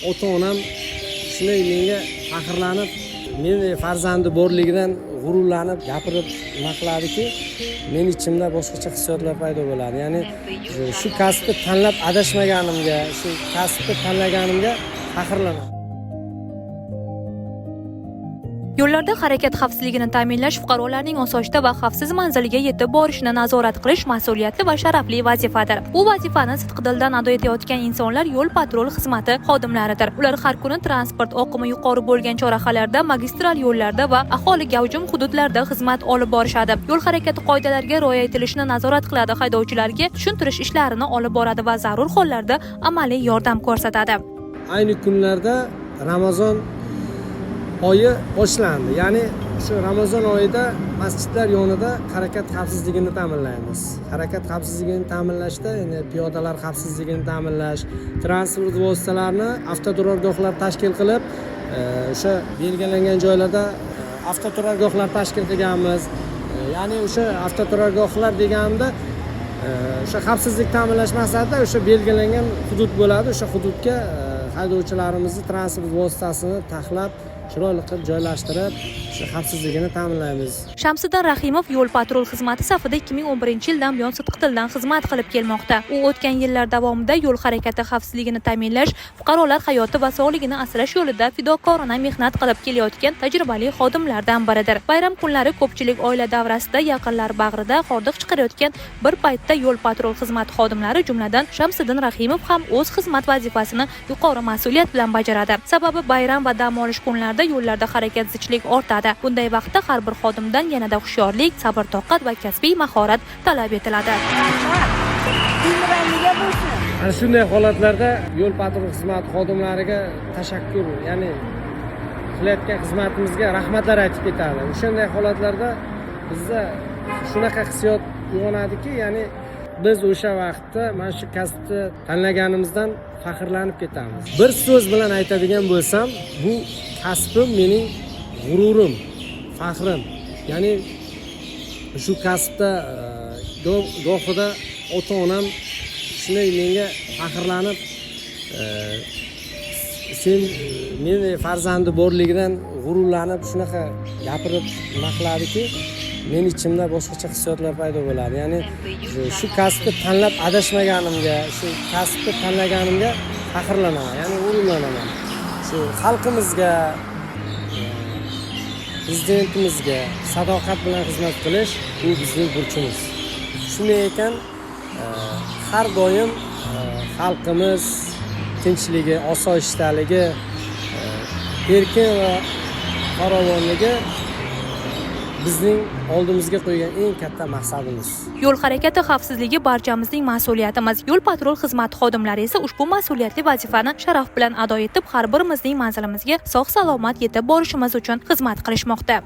Ota-onam shunday menga faxrlanib, meni farzandi borligidan g'ururlanib gapirib nima qiladiki, meni ichimda boshqacha hissiyotlar paydo bo'ladi. Ya'ni shu kasbni tanlab adashmaganimga, shu kasbni tanlaganimga faxrlanaman. Yo'llarda harakat xavfsizligini ta'minlash, fuqarolarning osoyishta va xavfsiz manzilga yetib borishini nazorat qilish mas'uliyatli va sharafli vazifadir. Bu vazifani sidqidildan ado etayotgan insonlar yo'l patrul xizmati xodimlaridir. Ular har kuni transport oqimi yuqori bo'lgan chorrahalarda, magistral yo'llarda va aholi gavjum hududlarda xizmat olib borishadi. Yo'l harakati qoidalariga rioya etilishini nazorat qiladi, haydovchilarga tushuntirish ishlarini olib boradi va zarur hollarda amaliy yordam ko'rsatadi. Ayni kunlarda Ramazon oyi boshlandi. Ya'ni shu Ramazon oyida masjidlar yonida harakat xavfsizligini ta'minlaymiz. Harakat xavfsizligini ta'minlashda, ya'ni piyodalar xavfsizligini ta'minlash, transport vositalarini avtoturargohlar tashkil qilib, o'sha belgilangan joylarda avtoturargohlar tashkil qilganmiz. Ya'ni o'sha avtoturargohlar deganimda, o'sha xavfsizlik ta'minlash maqsadida o'sha belgilangan hudud bo'ladi. O'sha hududga haydovchilarimizni transport vositasini taxlab, chiroyli qilib joylashtirib, o'sha xavfsizligini ta'minlaymiz. Shamsiddin Rahimov yo'l patrul xizmati safida 2011-yildan buyon sidqidildan xizmat qilib kelmoqda. U o'tgan yillar davomida yo'l harakati xavfsizligini ta'minlash, fuqarolar hayoti va sog'lig'ini asrash yo'lida fidokorona mehnat qilib kelayotgan tajribali xodimlardan biridir. Bayram kunlari ko'pchilik oila davrasida, yaqinlar bag'rida hordiq chiqarayotgan bir paytda yo'l patrul xizmati xodimlari, jumladan Shamsiddin Rahimov ham o'z xizmat vazifasini yuqori mas'uliyat bilan bajaradi. Sababi bayram va dam olish kunlarida yo'llarda harakat zichlik ortadi. Bunday vaqtda har bir xodimdan yanada hushyorlik, sabr-toqat va kasbiy mahorat talab etiladi. Dinliga bo'lsin. Ana shunday holatlarda yo'l patrul xizmati xodimlariga tashakkur, ya'ni qilayotgan xizmatimizga rahmatlar aytib ketadi. O'shanday holatlarda bizda shunaqa hissiyot uyg'onadiki, ya'ni biz o'sha vaqtda mana shu kasbni tanlaganimizdan faxrlanib ketamiz. Bir so'z bilan aytadigan bo'lsam, bu kasbim mening g'ururim, faxrim. Ya'ni shu kasbda gohida ota onam shunday menga faxrlanib, sen meni farzandi borligidan g'ururlanib shunaqa gapirib nima qiladiki, meni ichimda boshqacha hissiyotlar paydo bo'ladi. Ya'ni shu kasbni tanlab adashmaganimga, shu kasbni tanlaganimga faxrlanaman, ya'ni g'ururlanaman. Shu xalqimizga, prezidentimizga sadoqat bilan xizmat qilish bu bizning burchimiz. Shunday ekan, har doim xalqimiz tinchligi, osoyishtaligi, erkin va farovonligi bizning oldimizga qo'ygan eng katta maqsadimiz. Yo'l harakati xavfsizligi barchamizning mas'uliyatimiz. Yo'l patrul xizmati xodimlari esa ushbu mas'uliyatli vazifani sharaf bilan ado etib, har birimizning manzilimizga sog' salomat yetib borishimiz uchun xizmat qilishmoqda.